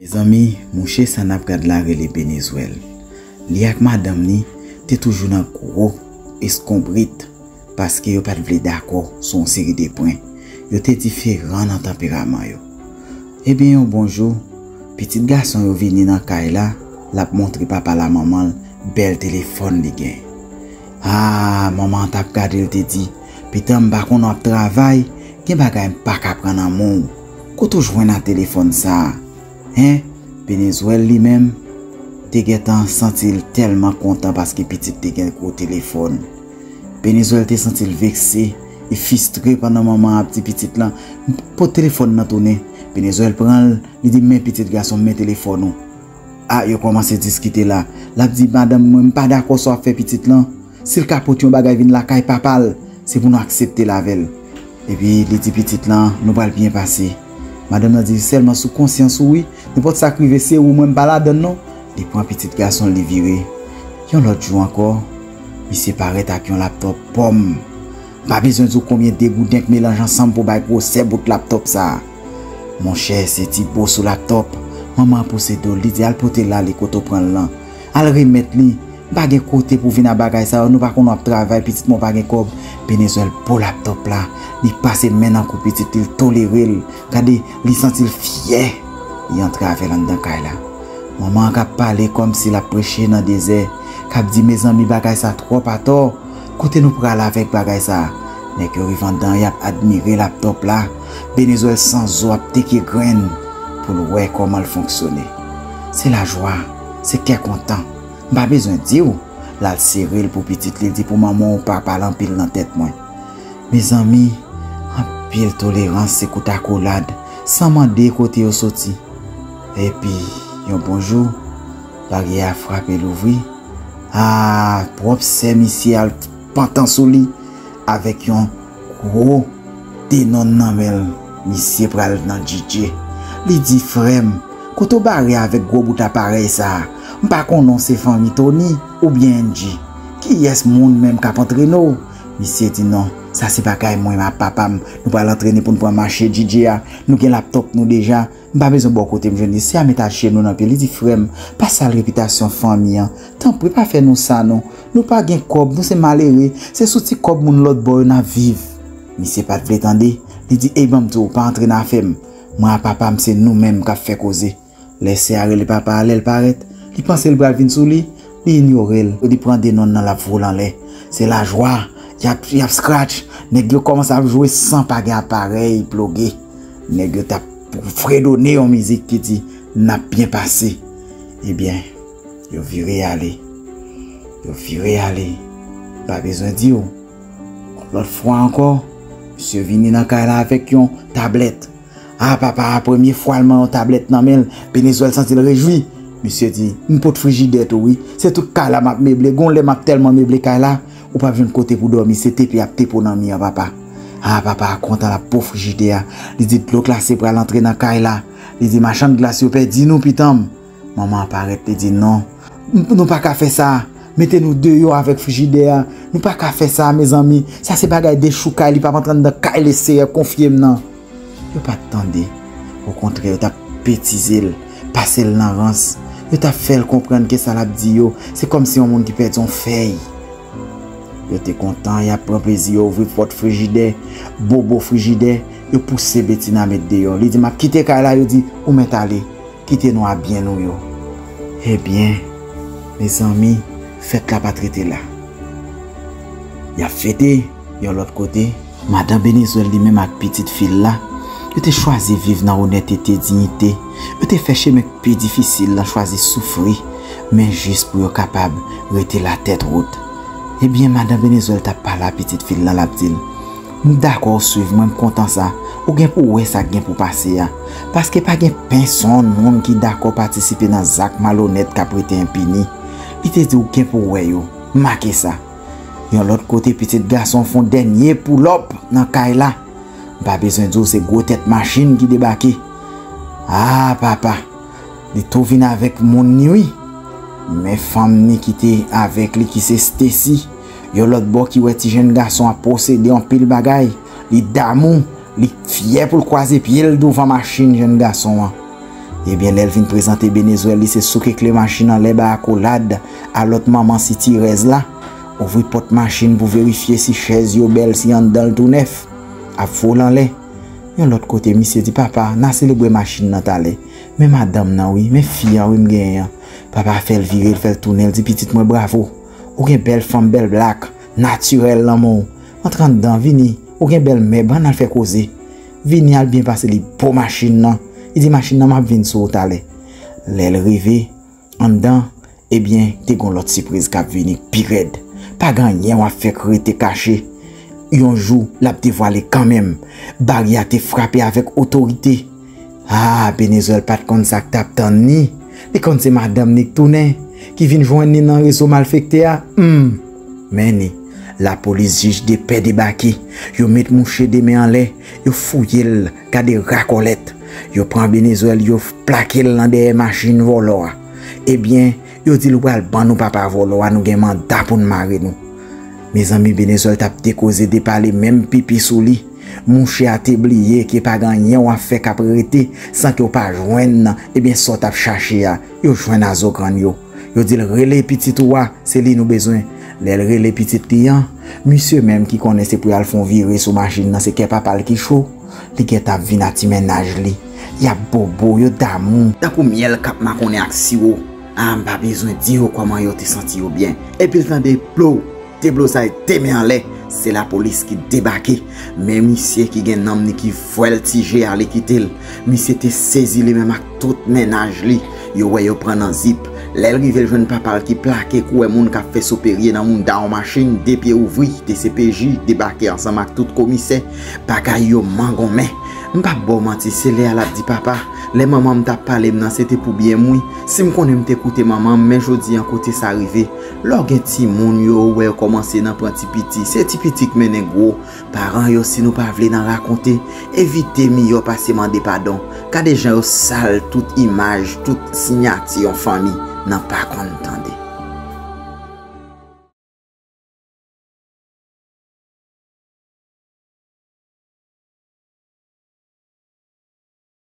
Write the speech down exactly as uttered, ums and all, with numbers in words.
Mezanmi, mouche sa n ap gad la rele Benezwèl. Li ak madanm li te toujou nan gwo eskonbrit paske yo pa t vle dakò sou yon seri de pwen. Yo te diferan nan tanperaman yo. Ebyen, yon bon jou, pitit gason yo vini nan kay la, l ap montre papa l a manman l bèl telefòn li gen. Ah, manman an t ap gade l, te di, "Pitan, m pa konnen w ap travay, gen bagay m pa ka pran nan men w. Kote w jwenn a telefòn sa a?" Hen? Benezwèl li menm te gentan santi l tèlman kontan paske pitit te gen gwo telefòn. Benezwèl te santi l vekse e fistre pandan manman an ap di pitit lan, "Pot telefòn nan tounen." Benezwèl pran l, li di, "Men pitit gason m, men telefòn ou." A, yo kòmanse diskite la. L ap di, "Madanm mwen, m pa dakò sa w ap fè pitit lan. Si l ka pote yon bagay vin lakay papa l, se pou nou aksepte l avè l." Epi li di pitit lan, "Nou pral byen pase." Madanm nan di, "Sèlman sou konsyans ou wi, nenpòt sa k rive se ou, mwen m pa ladann non." Li pran pitit gason l, li vire. Yon lòt jou ankò, misye parèt ak yon laptòp pòm. M pa bezwen di w konbyen degouden k melanje ansanm pou bay gwosè bout laptòp sa a. Monchè, se ti bo sou laptòp. Manman an pouse do l, li di, "Al pote l ale kote w pran l lan. Al remèt li. M pa gen kote pou vin a bagay sa yo, nou pa konnen w ap travay, pitit mwen w pa gen kòb." Benezwèl bo laptòp la, li pase men nan kou pitit li, l tolere l. Gade, li santi l fyè. Li antre avè l anndan kay la. Manman an k ap pale kòmsi l ap preche nan dezè, k ap di, "Mezanmi, bagay sa twòp atò. Kote nou pral avèk bagay sa a?" Nèg yo rive anndan, y ap admire laptòp la. Benezwèl san zo ap teke grenn pou l wè kòman l fonksyone. Se lajwa, se kè kontan. M pa bezwen di w, l al sere l pou pitit li, l di, "Pou manman w, papa l anpil nan tèt mwen." Mezanmi, anpil tolerans se kout akolad, san mande kote yo soti. Epi, yon bon jou, baryè a frape louvri. A, pwòp sè misye al pantan sou li avèk yon gwo denonn nan men l. Misye pral nan Djidje. Li di, "Frè m, kote w bare avèk gwo bout aparèy sa a? M pa konnen w se fanmi Tony oubyen N G. Kiyès moun menm k ap antrene w?" Misye di, "Non, sa se bagay mwen ak papa m. Nou pral antrene pou n pran mache Djidje a. Nou gen laptòp nou deja. M pa bezwen ba w kote m jwenn li. Se a met al chenou nan pye." Li di, "Frè m, pa sal repitasyon fanmi an. Tanpri, pa fè nou sa non. Nou pa gen kòb, nou se malere. Se sou ti kòb moun lòt bò yo n ap viv." Misye pa t vle tande. Li di, "Ey, ban m di w, pa antre nan afè m. Mwen ak papa m, se nou menm k ap fè koze." Lè sè a rele papa a, lè l parèt, li panse l pral vin sou li, li inyore l. Li pran denonn nan, l ap vole anlè. Se lajwa, y ap, y ap scratch. Nèg yo kòmanse ap jwe san pa gen aparèy ploge. Nèg yo t ap fredone yon mizik ki di, "N ap byen pase." Ebyen, yo vire ale. Yo vire ale. Pa bezwen di w. Lòt fwa ankò, misye vini nan kay la avèk yon tablèt. A, papa a, premye fwa l manyen yon tablèt nan men l, Benezwèl santi l rejwi. Misye di, "M pot frijidè tou wi. Se tout kay la m ap meble. Gon lè m ap tèlman meble kay la, ou p ap jwenn kote pou dòmi. Se tepe y ap tepe w nan mi an, papa." A, papa a kontan, l ap po frijidè a. Li di, "Dlo glase pral antre nan kay la." Li di, "Machann glas yo pèdi nou, pitan m." Manman an parèt, li di, "Non, n-, nou pa ka fè sa. Mete nou deyò avèk frijidè a. Nou pa ka fè sa, mezanmi. Sa se bagay dechoukay, li p ap antre anndan kay Leseyè konfye m nan." Yo pa t tande. Okontrè, yo t ap betize l, pase l nan rans. Yo t ap fè l konprann ke sa l ap di yo, se kòmsi yon moun ki pèdi yon fèy. Yo te kontan, y ap pran plezi yo, ouvri pòt frijidè, bobo frijidè, yo pouse Betina met deyò. Li di, "M ap kite kay la," yo di, "Ou mèt ale, kite nou a byen nou yo." Ebyen, mezanmi, fèt la pa t rete la. Y ap fete, yon lòt kote, madan Benezwèl li menm ak pitit fi l la, yo te chwazi viv nan onètete, diyite. Yo te fè chemen k pi difisil lan, chwazi soufri, men jis pou yo kapab rete latèt wot. Ebyen, madan Benezwèl t ap pale a pitit fi l lan, l ap di l, "M dakò w swiv mwen, m kontan sa. Ou gen pou w wè sa k gen pou pase a. Paske pa gen pèsonn moun ki dakò patisipe nan zak malonèt k ap rete enpini." Li te di, "Ou gen pou w wè yo. Make sa." Yon lòt kote, pitit gason fè yon dènye pulòp nan kay la. M pa bezwen di w, se gwo tèt machin ki debake. A, papa! Li tou vin avèk moun ni wi. Men fanm ni ki te avèk li, ki se Stacy, yon lòt bò, ki wè ti jèn gason an posede anpil bagay. Li damou, li fyè pou l kwaze pye l douvan machin jèn gason an. Ebyen, lè l vin prezante Benezwèl, li se souke kle machin anlè ba akolad a lòt manman sitirèz la, ouvri pòt machin pou verifye si chèz yo bèl, si anndan l tou nèf, ap fo l anlè. Yon lòt kote, misye di, "Papa, n a selebre machin nan talè. Men madanm nan, wi, men fi an, wi, m genyen an." Papa fè l vire, l fè l tounen, l di, "Pitit mwen, bravo. Ou gen bèl fanm, bèl blak, natirèl lanmou. Antre anndan, vini. Ou gen bèl mèb, ann al fè koze. Vini, al byen pase." Li bo machin nan. Li di, "Machin nan, m ap vin sou ou talè." Lè l rive anndan, ebyen, te gon lòt sipriz k ap vini pi rèd. Pa gen anyen w ap fè k rete kache. Yon jou, l ap devwale kanmenm. Baryè a te frape avèk otorite. Ah, Benezwèl pa t konn sa k t ap tann li. Li konn se madanm ni k tounen, ki vin jwenn li nan rezo malfektè a. Hmm. Men ni, lapolis, jij de pè debake. Yo met mouche de men anlè, yo fouye l, gade rakòlèt. Yo pran Benezwèl, yo plake l nan dèyè machin vòlò a. Ebyen, yo di l, "Ou pral ban nou papa vòlò a, nou gen manda pou n mare nou." Mezanmi, Benezwèl t ap dekoze, depale, menm pipi sou li. Mouche a te bliye ke pa gen anyen w ap fè k ap rete san ke w pa jwenn, ebyen, sa w t ap chache a. Yo jwenn azogrann yo. Yo di l, "Rele pitit ou a, se li nou bezwen." Lè l rele pitit li an, misye menm ki konnen se pou y al fè yon vire sou machin nan, se kè papa l ki cho. Li gentan ap vin a ti mennaj li. Y ap bobo, yo damou. Tankou myèl k ap makonnen ak siwo. Ah, m pa bezwen di w kòman yo te santi yo byen. Epi l tande plow, deblozay, de men anlè. Se lapolis ki debake. Men misye ki gen nanm ni ki vwèltije a, li kite l. Misye te sezi li menm ak tout mennaj li. Yo wè yo pran nan zip. Lè l rive, l jwenn papa l ki plake kouwè moun k ap fè soperye nan mounda yon machin, de pye ouvri, D C P J debake ansanm ak tout komisè. Bagay yo mangonmen. M p ap ba w manti, se lè a l ap di, "Papa, lè manman m t ap pale m nan, se te pou byen m, wi. Si m konnen m te koute manman m, men jodi an kote sa rive." Lè w gen timoun yo, ou wè yo kòmanse nan pran ti piti, se ti piti k mennen gwo. Paran yo, si nou pa vle nan rakonte, evite miyò pase mande padon. Gade jan yo sal tout imaj, tout siyati yon fanmi nan pa konn tande.